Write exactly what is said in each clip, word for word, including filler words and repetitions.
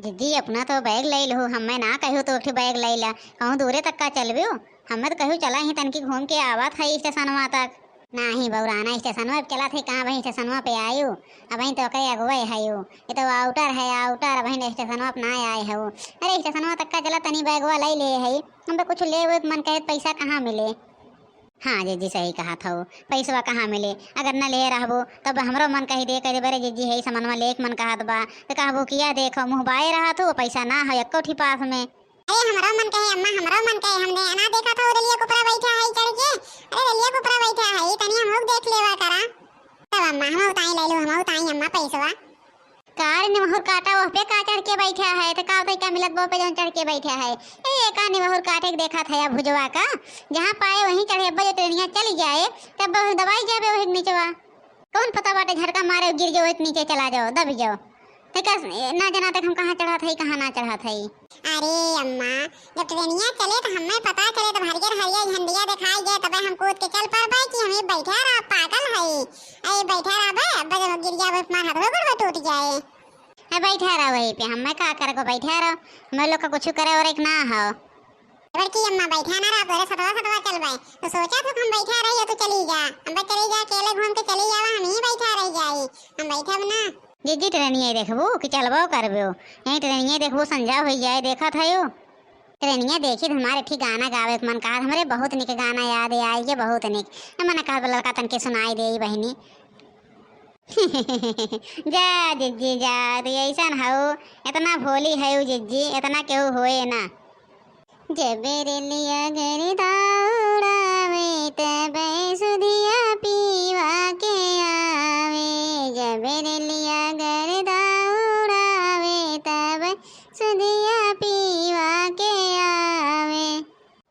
जिज्जी, अपना तो बैग लइ लहू, हम्मे ना कहू तो एक ठे बैग लइ ला, कहूँ दूरे तक का चलबू? हम्मे तो कहू चला ही तनकी घूम के आवत है स्टेशनवा तक। नाही बउराना, स्टेशनवा पे चलत है, कहाँ वहीं स्टेशनवा पे आयु, अबहीं तो ओकरे अगुवे हयू, ये तो आउटर है आउटर, अबहीं स्टेशनवा पे ना आए हऊ। अरे स्टेशनवा तक का चला, तनी बैगवा लइ ले है, हम पे कुछ ले हुए मन कहे पैसा कहाँ मिले? हाँ जिज्जी, सही कहत हऊ, पैसवा कहाँ मिले? अगर न ले रहबो तब हमरो मन कही दे, कह दे, "बरे जिज्जी, है समनवा ले के मन कहत बा।" तो कहबो कि "या देखो, मुँह बाए रहत हो, पैसा ना हो एको ठी पास में।" अरे हमरो मन कहे अम्मा, हमरो मन कहे, हम दे ना देखत हो, रेलिया कुपरा बैठा है चढ़ के। अरे रेलिया कुपरा बैठा है, तनी हमहू देख लेवा करा। तब अम्मा, हम उताई ले लो, हम उताई अम्मा पैसवा। का रे निमहुर काटा, ओह पे का चढ़ के बैठा है? तो का बताई का मिलत बा ओह पे जौन चढ़ के बैठा है? ए, एका निमहुर काटे के देखत है भुजवा का, जहाँ पाए वहीं चढ़े, अब्बा जो ट्रेनिया चली जाए, तब दबाई जाबे वही निचवा। कौन पता बाटे झटका मारे गिर जाओ, नीचे चला जाओ, दब जाओ। ते का ना जना तक हम कहाँ चढ़त है, कहाँ ना चढ़त है। अरे अम्मा, जब ट्रेनिया चले तो हमें पता चले, तब हरियर हरियर झंडिया दिखाई दे, तबे हम कूद के चल पड़बे कि हम ये बैठा रहा, पागल है। अरे बैठा रहबे, अब जब गिर जाबे, मार हाथ गोड़ टूट जाए। है बैठा रहो वहीं पे, हमें का करे को बैठा रहो, हमें लोग का कुछ करे और एक ना हो। बड़की अम्मा बैठा ना रहा, तोरे सतवा सतवा चलबे। तो सोचा था हम बैठा रही, तू चली जा, हम बस चली जा, अकेले घूम के चली जावा, हम ही बैठा रह जाई, हम बैठब ना। जिज्जी ट्रेनिया देखबू कि चलबो करबो? यहीं ट्रेनिया देखबू, संझा हो जाए, देखत है। ट्रेनिया देखी तो हमारे ठीक गाना गावे के मन कहा, हमरे बहुत निक गाना याद आई के, बहुत निक। ए, मन कहा लड़का तन के सुनाई दे बहिनी। जा जिज्जी जा, तू ऐसन हऊ, इतना भोली हऊ जिज्जी, इतना केहू होए ना। जब रेलिया गर्दा उड़ावे, तब सुधिया पीवा के आवे। जब रेलिया गर्दा उड़ावे, तब सुधिया पीवा के आवे।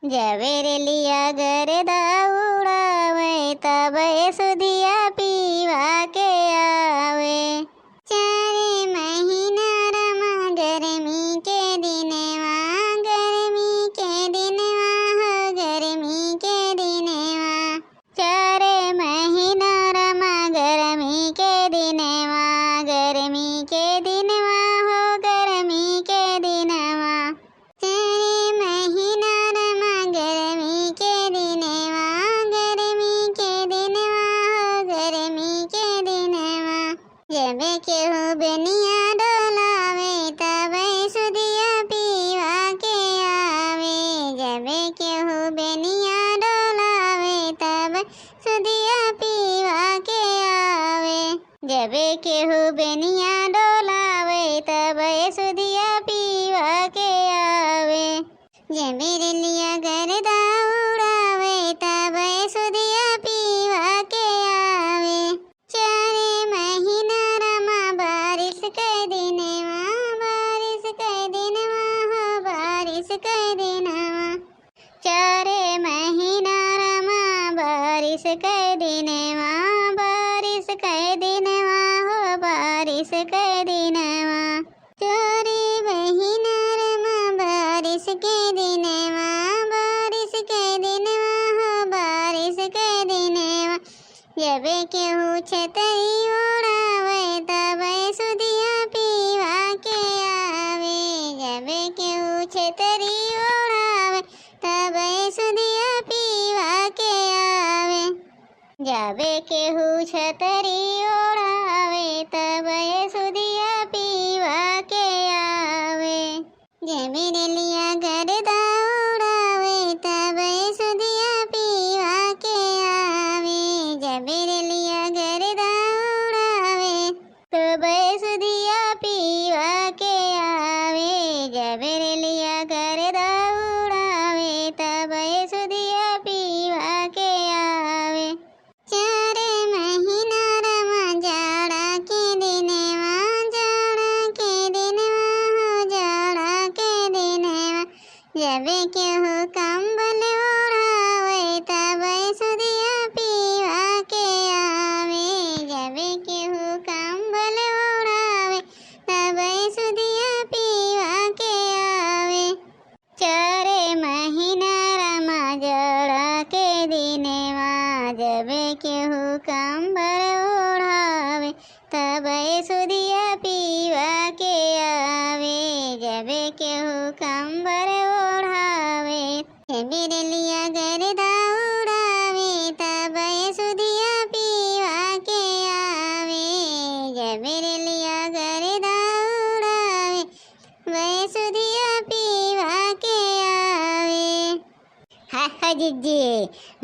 जब रेलिया गर्दा उड़ावे, तब सुधिया पीवा के आवे। चार महीना रमा गर्मी के दिनवा, गर्मी के दिनवा हो, गर्मी के दिनवा। चार महीना रमा गर्मी के दिनवा, गर्मी के दिनवा हो, गर्मी के दिनवा। चार महीना रमा गर्मी के दिनवा, गर्मी के दिनवा हो, गर्मी के दिनवा। जब केहू बेनिया डोलावे, तब सुधिया पीवा के आवे। जब केहू बेनिया डोलावे, तब सुधिया पीवा के आवे। जब केहू बेनिया डोलावे, तब सुधिया पीवा के आवे। जब रेलिया गर्दा उड़ावे, तब सुधिया पीवा के आवे। चार महीना रमा बारिश के दिनवा, बारिश के दिनवा हो, बारिश के दिनवा। चार महीना रमा बारिश के दिनवा, बारिश के दिनवा हो, बारिश के दिनवा। चार महीना रमा बारिश के दिनवा, बारिश के दिनवा हो, बारिश के दिनवा। जब केहू छतरी ओढ़ावे, तब सुधिया पीवा के आवे। जब केहू छतरी ओढ़ावे, तब सुधिया पीवा के आवे। जब केहू छतरी ओढ़ावे, तब सुधिया पीवा के आवे। जब रेलिया गर्दा उड़ावे, तब सुधिया पीवा के आवे। जब रेलिया गर्दा उड़ावे, तब सुधिया पीवा के आवे। जब रेलिया गर्दा उड़ावे, तब सुधिया पीवा के आवे। चार महीना रमा जाड़ा के दिनवा, जाड़ा के दिनवा हो, जाड़ा के दिनवा। जब केहू कंबल ओढ़ावे, तब सुधिया पीवा के आवे। जब केहू कंबल ओढ़ावे, तब सुधिया पीवा के आवे। चार महीना रमा जाड़ा के दिनवा, जब केहू कंबल ओढ़ावे, तब सुधिया पीवा के आवे। जबे केहू कंबर ओढ़ावे, जबे रेलिया गर्दा उड़ावे, तबे सुधिया पिवा के आवे। जबे रेलिया गर्दा उड़ावे, तबे सुधिया पिवा के आवे। हाय, हाय जिज्जी,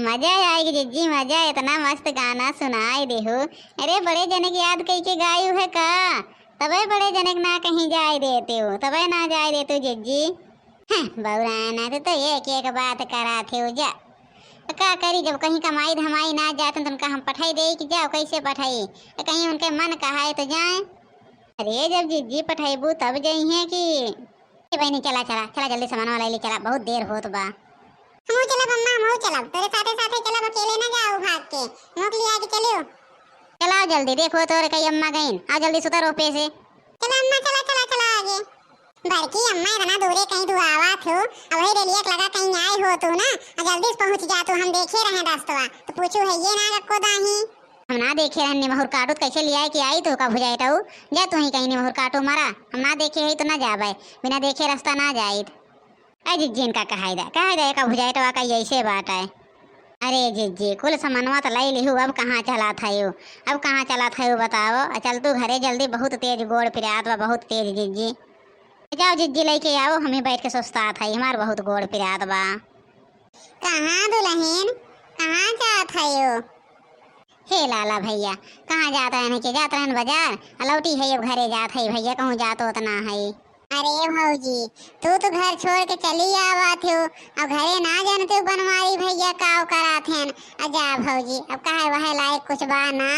मजा आइगे जिज्जी, मजा, इतना मस्त गाना सुनाइ देहु। अरे, बड़े जने के याद कइके गायु है का? तबे बड़े जने के ना कहीं जाइ देतेउ, तबे ना जाइ देतेउ जिज्जी। हैं, बउरा ना, तू तो एक एक बात कराथेउ जा। तो का करी, जब कहीं कमाई धमाई ना जात हैं, तो उनका हम पठाई देई कि जाओ, कैसे पठाई? तो कहीं उनके मन कहाए तो जाए। अरे, जब जिज्जी पठइबू तब जइहें कि। ए बहिनी, चला, चला, चला, जल्दी सामान वाला ले चला, बहुत देर होत बा। हमहू चलब अम्मा, हमहू चलब, तोरे साथे साथे चलब, अकेले ना जाओ भाग के, मोक लिया के चलियो। चलाओ जल्दी, देखो तोरे कई अम्मा गइन, आओ जल्दी सुतर ओपे से। चला अम्मा, चला, चला, चला आगे। बड़की अम्मा, इतना दूरे कहीं तू आवत हो, अब वही रेलिया के लगा कहीं आए हो तू ना, आ जल्दी से पहुँच जा तू, हम देखे रहे रस्तवा, तो पूछू है ये ना रखो दाही। हम ना देखे रहन निमहुर काटू त कैसे लियाए के आई तो का भुजाइटऊ? जा तू ही कहीं निमहुर काटू मरा, हम ना देखे हई तो ना जाबे, बिना देखे रास्ता ना जाइत। ऐ जिज्जी इनका कहाई दा, कहाई दा एका भुजाइटवा का ऐसे बात है। अरे जिज्जी, कुल समनवा त लाई लिहू, अब कहाँ चला थायू? अब कहाँ चला थायू बताओ? आ चल तू घरे जल्दी, बहुत तेज गोड़ पिरात बा, बहुत तेज जिज्जी। जाओ जिज्जी लइके आओ, हम ही बैठ के सुस्तात हई, हमार बहुत गोड़ पिरात बा। कहाँ दुलहिन, कहाँ जात हयो? हे लाला भइया, कहाँ जात रहन के? जात रहन बजार, आ लौटी है अब घरे जात है भइया, कहूँ जात होत ना है। अरे भौजी, तू तो घर छोड़ के चली आवत हो, अब घरे ना जानते हो बनवारी भइया काव करात हैं। आ जा भौजी, अब काहे वहे लायक कुछ बा ना।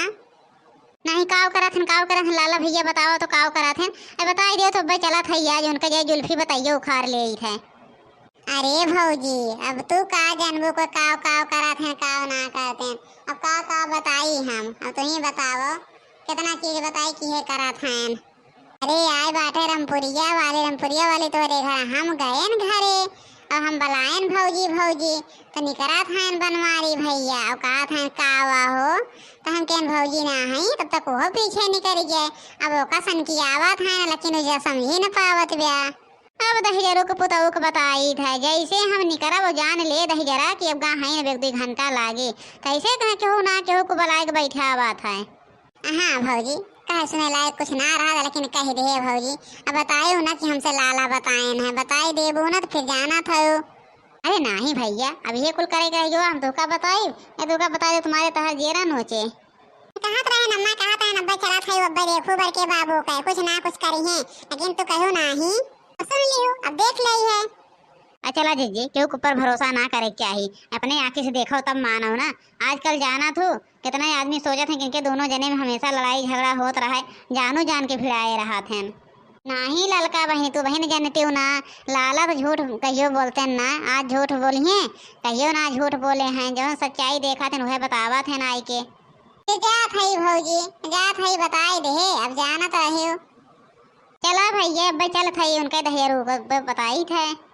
नहीं, काव करत हन, काव करत हन, लाला भइया बताओ तो काव करत हन। अब बताई देउ तो अब्बे चलत है आज, उनके जाए जुल्फी बताइए उखाड़ ले है। अरे भौजी, अब तू का जानबो को काव काव करत हन, काव ना करत हन। अब का का बताई हम, अब तू ही बताओ, कितना चीज बताई कि ये करत हन। अरे आए बाटे रमपुरिया वाले, रमपुरिया वाले तोहरे घर, हम गएन घरे, अब हम बलाएन भौजी भौजी, तो निकरत हन बनवारी भइया, अब कहत हन कावा हो, तो हम कहन भौजी ना हई, तब तक वो पीछे निकल गए। अब ओका सन की आवत है, लेकिन उजा समझी न पावत ब्या। अब दहिजरू के पुतऊ के बताई था, जैसे हम निकरब जान ले दहिजरा कि अब गा हई न एक दुई घंटा लागी, तैसे कहे केहू ना केहू को बलाए के बैठे आवत है। हाँ भौजी, कहे सुने लायक कुछ ना रहा, लेकिन कह दे भौजी, अब बतायो ना कि हमसे लाला बताएन है, बताई देबू ना तो फिर जाना था। अरे नाही भइया, अब ये कुल करे के रहियो, हम तोका बताई, ये तोका बताई तो तुम्हारे तहर जेरा नोचे। कहत रहे नम्मा, कहत रहे नब्बे चलत है, अब्बे देखू बड़के बाबू के, कुछ ना कुछ करी है, लेकिन तू कहू नाही। सुन लियो, अब देख ले है। अच्छा ला जिज्जी, केहू के ऊपर भरोसा ना करे के चाही, अपने आँखी से देखो तब मानो ना। आजकल जाना थू, कितना आदमी सोचत हैं कि इनके दोनों जने में हमेशा लड़ाई झगड़ा होत रहे, जानू जान के भिड़ाए रहत हैं। नाही ललका बहिनी, तू बहिन जनतिउ ना, लाला तो झूठ कहियो बोलते ना, आज झूठ बोलिए, कहियो ना झूठ बोले हैं, जौन सच्चाई देखत हैं उहे बतावत हैं आई के। ये जात है भौजी, जात है बताई दे, अब जानत रहियो। चला भइया, अब चलत है उनके दहिजरू को बताई थे।